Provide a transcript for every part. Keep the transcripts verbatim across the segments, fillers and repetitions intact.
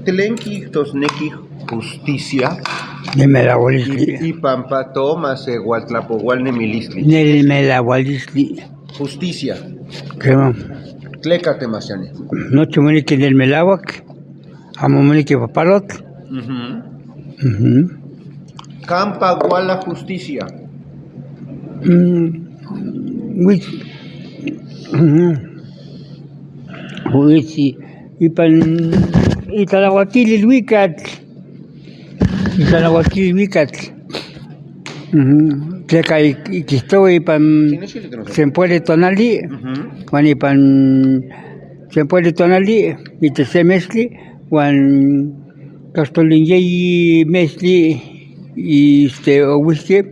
¿Tlen kiktosneki justicia? Nemelawalistli. Y, y pampa too masewaltlapowal nemilistli. Nemelawalistli. Justicia. Kema. ¿Tleka, Temasiani? Nochi moniki nemelawak, amo moniki papalotl. Ujú. Ujú. ¿Kampa wala justicia? Mm, wits-, ujú. Wits-, y pan, y tan awakili el wikatl. Y tan awakili el wikatl. Ujú. Tleka y, y kisto y pan, sí, no, sí, sí, no, sí, se puede tonali. Ujú. Wan y pan, se puede tonali. Y te se mezcli, wan Kastolin yeyi mezcli, este, o witsi,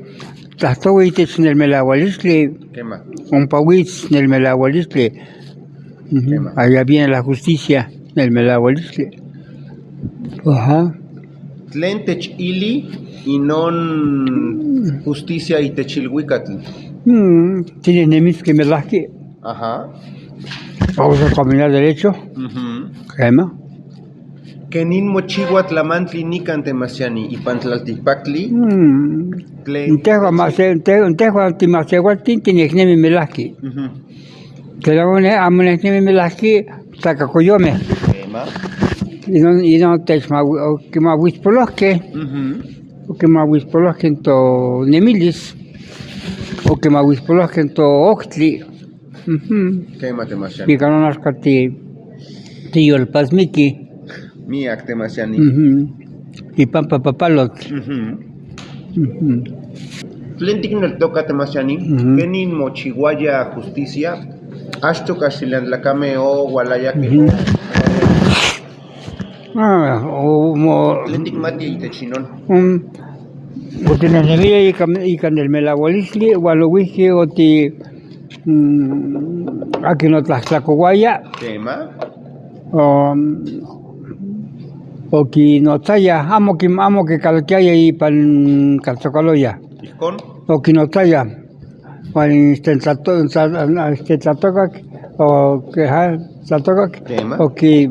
tahtowetech nemelawalistli. Kema. Ompa wits nemelawalistli. Ujú. Kema. Allá viene la justicia nemelawalistli. Ajá. ¿Tlen techili y non justicia y techil wikatl? Mm, tiene enemis que me laje. Ajá. Vamos a caminar derecho. Ujú. Kema. ¿Kenin mochiwa tlamantli nikan, Temasiani, y pan tlaltipaktli? Mm. Tlen. Ntejwa mase-, nte-, ntejwa ti masewaltin tiene enemis me laje. Ujú. Pero amo ne-, amo ne enemis me laje, saka koyome. Kema. Y no, y no te ma, o que ma wispoloke. Ujú. O que ma wispoloke en to nemilis. O que ma wispoloke en to oktli. Ujú. Kema, Temasiani. Bika no nashka ti, ti yolpasmiki. Miyak, Temasiani. Ujú. Y pampa papalotl. Ujú. Ujú. ¿Tlen tiknel toka, Temasiani? Ujú. ¿Kenin mochiwaya justicia? Ashto kashilian lakame o walaya ke, ujú, o. Ah, o mo. ¿Tlen tikmati itechinon? Um, o ti nenemiya ika, ika nemelawalistli, wal o wiki o ti, mm, aki no tlaxtlakowaya. Kema. O, o ki no tsaya, amo ki, amo ki kalkiaya y pan kaltsokaloya. Ijkon. O ki no tsaya. Wan este tlato-, tla-, este tlatokak, o ki, ha, tlatokak, kema, o ki,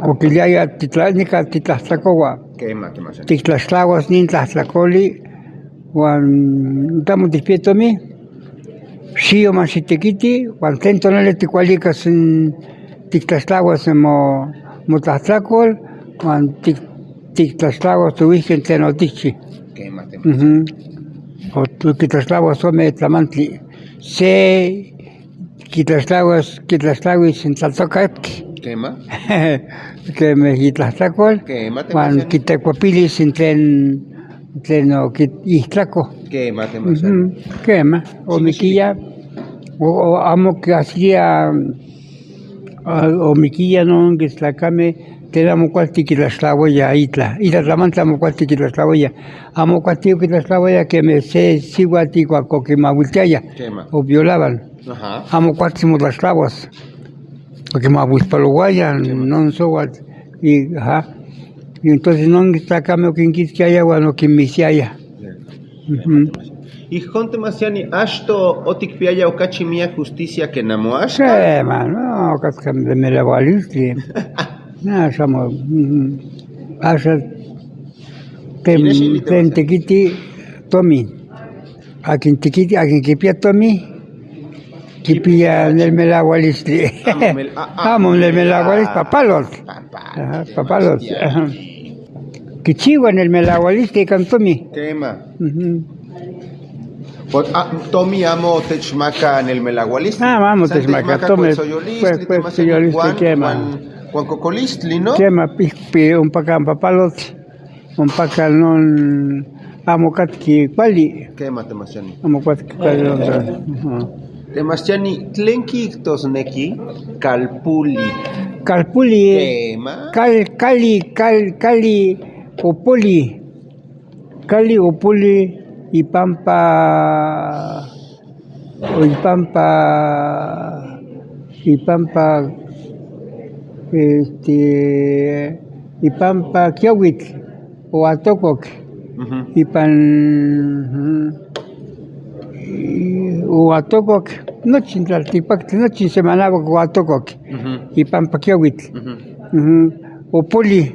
o ki liaya titla-, nika titlaxtlakowa. Kema, kema, sí. Tiktlaxtlawas nin tlaxtlakoli, wan tamo tikpia tomi, si o ma si tekiti, wan tlen tonali tikwalikas, tiktlaxtlawas mo, mo tlaxtlakol, wan tik-, tiktlaxtlawas to wiki tlen otichi. Kema, kema. Ujú. O tu kitlaxtlawas ome tlamantli. Se kitlaxtlawas, kitlaxtlawis en tlatokak. Kema. Kema kitlaxtlakol. Kema, kema, wan sí, kitekwapilis en tlen, tlen o kit-, ijtlako. Kema, kema, sí. Ujú. Kema. O sí, mi sí, kiya, o, o amo ki asiya. A, o mi kiya no, nkislakame, tela amo kual tikitlaxtlawaya itla. Itla tlamantli amo kual tikitlaxtlawaya. Amo kual tikitlaxtlawaya keme se siwa tikua ko kimawiltiaya. Kema. O violaban. Ajá. Amo kual timotlaxtlawas. O kimawilpalowaya, kema, no nsowa. Y, ajá. Y entonces no nkislakame o kinkischiaya wanu o kimisiaya. Ujú. Ijkon, Temasiani, ashto o tikpiaya okachi miya justicia ke namu ashka? Kema, no, okachi ka nemelawalistli. No, ashamo, ujú. Asha, tem-, tlen tekiti tomi. Akin tekiti, akin kipia tomi. Kipia nemelawalistli. Amo mel-, a, a, amo nemelawalistli, papalotl. Papalotl. Ajá, papalotl. Ajá. Kichiwa nemelawalistli kan tomi. Kema. Ujú. But, a, tomi amo techmaka nemelawalistli. A, amo techmaka tomi. San techmaka kwe-, kwe-, kwe-, techmaka kwe-, kwe-, kema. Wan, wan, wan kokolistli, ¿no? Kema, pi, pi, ompa kan papalotl. Ompa kan non, amo kuat ki kuali. Kema, Temasiani. Amo kuat ki kuali non. Ujú. Temasiani, ¿tlen kiktosneki kalpuli? Kalpuli. Kema. Kal-, kali, kal-, kali opoli. Kali opoli y pampa, y pampa, y pampa, este, y pampa kiawitl o atokok. Ujú. Y pan, ujú, y, o atokok, nochi tlaltipaktli, nochi semanabok o atokok. Ujú. Y pampa kiawitl. Ujú. Ujú. Opoli.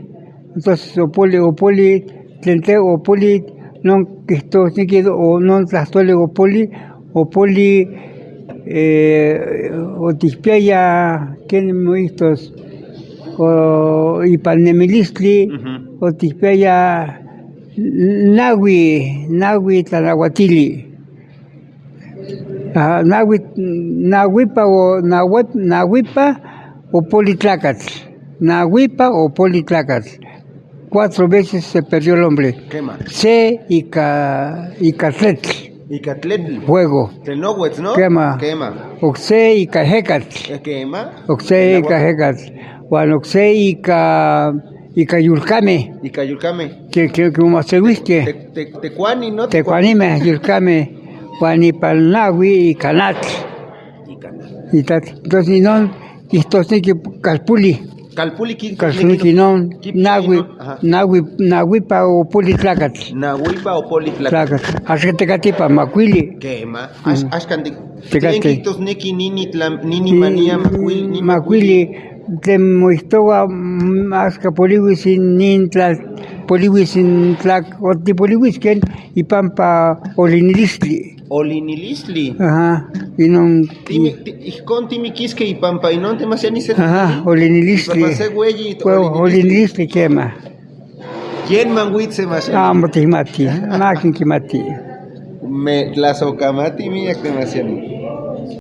Entonces, Opoli, Opoli, tente Opoli, non que esto, sí que, o non tlaxtoli Opoli, Opoli, eh, otikpiaya, ¿quién me estos? O, ipan nemilistli, Ujú. Otikpiaya, nawi, nawi tlanawatili. Ah, nawi-, nawipa o, nawi-, nawipa Opoli tlakatl. Nawipa Opoli tlakatl. Cuatro veces se perdió el hombre. Kema. Se ika, ikatletl. Ikatletl. Fuego. Tlenowetz, ¿no? Kema. Kema. Okse ikajekatl. Eh, kema. Okse ikajekatl. Wan okse ika, ikayulkame. Ikayulkame. Ke, ke, ke umasewiste. Te, te, te kwani, ¿no? Te kwanime, yulkame. Wan ipan nawi ikanatl. Ikanatl. Itatl. Entonces, no, entonces que kalpuli. Kalpuli ki, kalpuli ki, ki no, ki, nawi, ki no, ajá. Nawi, nawipa Opoli tlakatl. Nawipa Opoli tlakatl. Tlakatl. Ashka tekatipa makwili. Kema. Ash-, mm. Ashka ndi-, tekati. Tienen que tos neki nini tla-, nini mania makwili, ni makwili. Makwili. Te moistowa, mm, ashka poliwisin nin tla-, poliwisin tlak-, oti poliwisken ipampa olinilistli. Olinilistli. Ajá, inon. Timi, ti-, ijkon timikiske ipampa inon te maseni se. Ajá, olinilistli. Ipampa se güeyi, pues, olinilistli. Olinilistli kema. ¿Quién manguitse maseni? Ah, mo te mati, ma quién que mati. Me, las okamati mi ya que maseni.